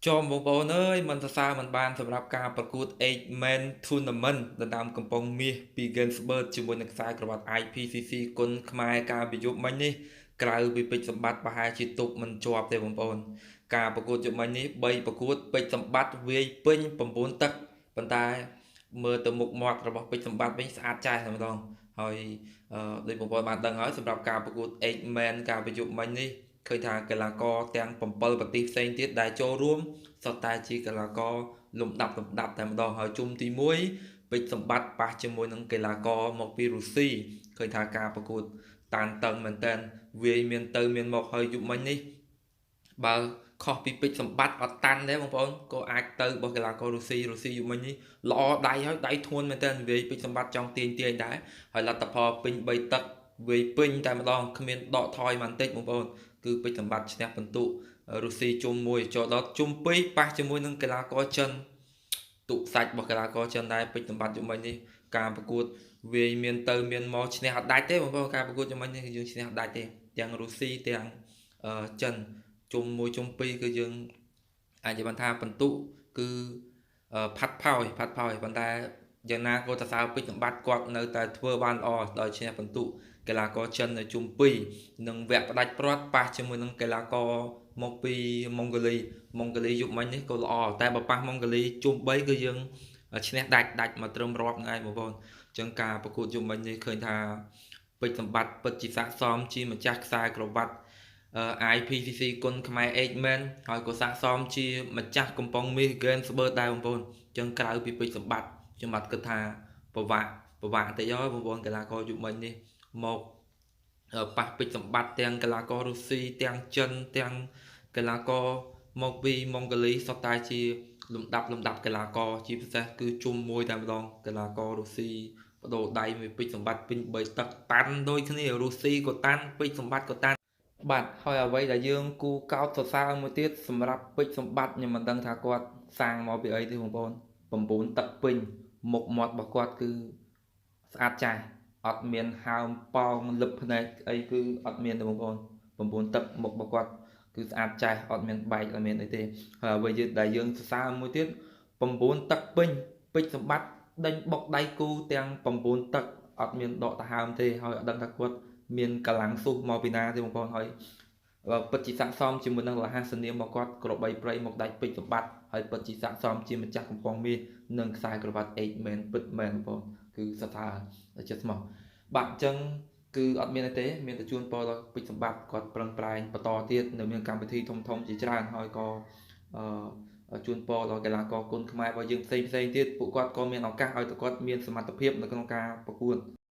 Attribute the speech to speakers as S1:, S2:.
S1: ចំបងប្អូនអើយមិនសរសើរមិនបានសម្រាប់ការប្រកួត 8 Man Tournament ដណ្ដើមកំប៉ុងមាសពី Ganzberg ជាមួយនឹងខ្សែក្រវ៉ាត់ IPCC គុណខ្មែរកាលពីយប់មិញនេះក្រៅពីពេជ្រសម្បត្តិប្រហែលជាទប់មិនជាប់ទេបងប្អូនការប្រកួតយប់មិញនេះ3ប្រកួតពេជ្រសម្បត្តិវាយពេញ9ទឹកប៉ុន្តែមើលទៅមុខមាត់របស់ពេជ្រសម្បត្តិវិញស្អាតចាស់តែម្ដងហើយដោយបងប្អូនបានដឹងហើយសម្រាប់ការប្រកួត 8 Man កាលពីយប់មិញនេះឃើញថាកីឡាករទាំង7ប្រទេសផ្សេងទៀតដែលចូលរួមសុទ្ធតែជាកីឡាករលំដាប់តែម្ដងហើយជុំទី1ពេជ្រសម្បត្តិប៉ះជាមួយនឹងកីឡាករមកពីរុស្ស៊ីឃើញថាការប្រកួតតានតឹងមែនតើវាយមានទៅមានមកហើយយប់មិញនេះបើខុសពីពេជ្រសម្បត្តិអត់តាន់ទេបងប្អូនក៏អាចទៅរបស់កីឡាកររុស្ស៊ីយប់មិញនេះល្អដៃហើយដៃធ្ងន់មែនតើវាយពេជ្រសម្បត្តិចង់ទាញដែរហើយលទ្ធផលពេញ3ទឹកវាយពេញតែម្ដងគ្មានដកថយបន្តិចបងប្អូនគឺពេជ្រសម្បត្តិឈ្នះពិន្ទុរុស្ស៊ីជុំ1ចូលដល់ជុំ2ប៉ះជាមួយនឹងកីឡាករចិនទុសាច់របស់កីឡាករចិនដែរពេជ្រសម្បត្តិយប់មិញនេះការប្រកួតវាយមានទៅមានមកឈ្នះអត់ដាច់ទេបងប្អូនការប្រកួតយប់មិញនេះយើងឈ្នះអត់ដាច់ទេទាំងរុស្ស៊ីទាំងចិនជុំ1ជុំ2គឺយើងអាចនិយាយបានថាពិន្ទុគឺផាត់ផោយប៉ុន្តែយ៉ាងណាក៏តសើពេជ្រសម្បត្តិគាត់នៅតែធ្វើបានល្អដោយឈ្នះពិន្ទុកីឡាករចិននៅជុំ2និងវគ្គផ្ដាច់ព្រាត់ប៉ះជាមួយនឹងកីឡាករមកពីម៉ុងហ្គូលីយប់មិញនេះក៏ល្អតែបើប៉ះម៉ុងហ្គូលីជុំ3គឺយើងឈ្នះដាច់មកត្រឹមរាប់ថ្ងៃបងប្អូនអញ្ចឹងការប្រកួតយប់មិញនេះឃើញថាពេជ្រសម្បត្តិពិតជាស័ក្តិសមជាម្ចាស់ខ្សែក្រវ៉ាត់ IPCC គុណខ្មែរ 8 Man ហើយក៏ស័ក្តិសមជាម្ចាស់កំប៉ុងមាស Ganzberg ដែរបងប្អូនអញ្ចឹងក្រៅពីពេជ្រសម្បត្តិខ្ញុំបាទគិតថាពិបាកតិចហើយបងប្អូនកីឡាករយប់មិញនេះមកប៉ះពេជ្រសម្បត្តិទាំងកីឡាកររុស្ស៊ីទាំងចិនទាំងកីឡាករមកពីម៉ុងហ្គូលីសុទ្ធតែជាលំដាប់កីឡាករជាពិសេសគឺជុំមួយតែម្ដងកីឡាកររុស្ស៊ីបដូរដៃមួយពេជ្រសម្បត្តិពេញ3ទឹកតាន់ដូចគ្នារុស្ស៊ីក៏តាន់ពេជ្រសម្បត្តិក៏តាន់បាទហើយអ្វីដែលយើងគូកោតសរសើរមួយទៀតសម្រាប់ពេជ្រសម្បត្តិខ្ញុំមិនដឹងថាគាត់សាងមកពីអីទេបងប្អូន9ទឹកពេញមុខមាត់របស់គាត់គឺស្អាតចាស់អត់មានហើមប៉ោងលឹបភ្នែកអីគឺអត់មានទេបងប្អូន9ទឹកមុខរបស់គាត់គឺស្អាតចាស់អត់មានបែកអត់មានអីទេហើយអ្វីដែលយើងសរសើរមួយទៀត9ទឹកពេញពេជ្រសម្បត្តិដេញបុកដៃគូទាំង9ទឹកអត់មានដកដង្ហើមទេហើយអត់ដឹងថាគាត់មានកម្លាំងស៊ុះមកពីណាទេបងប្អូនហើយពិតជាស័ក្តិសមជាមួយនឹងរហស្សនាមរបស់គាត់ក្របីព្រៃមកដាច់ពេជ្រសម្បត្តិហើយពិតជាស័ក្តិសមជាម្ចាស់កំប៉ុងមាសនិងខ្សែក្រវ៉ាត់8 Man ពិតមែនបងប្អូនគឺសរសើរចិត្តស្មោះបាទអញ្ចឹងគឺអត់មានទេមានតែជូនពរដល់ពេជ្រសម្បត្តិគាត់ប្រឹងប្រែងបន្តទៀតនៅមានកម្មវិធីធំៗជាច្រើនហើយក៏ជូនពរដល់កីឡាករគុណខ្មែររបស់យើងផ្សេងទៀតពួកគាត់ក៏មានឱកាសឲ្យគាត់មានសមត្ថភាពនៅក្នុងការប្រកួត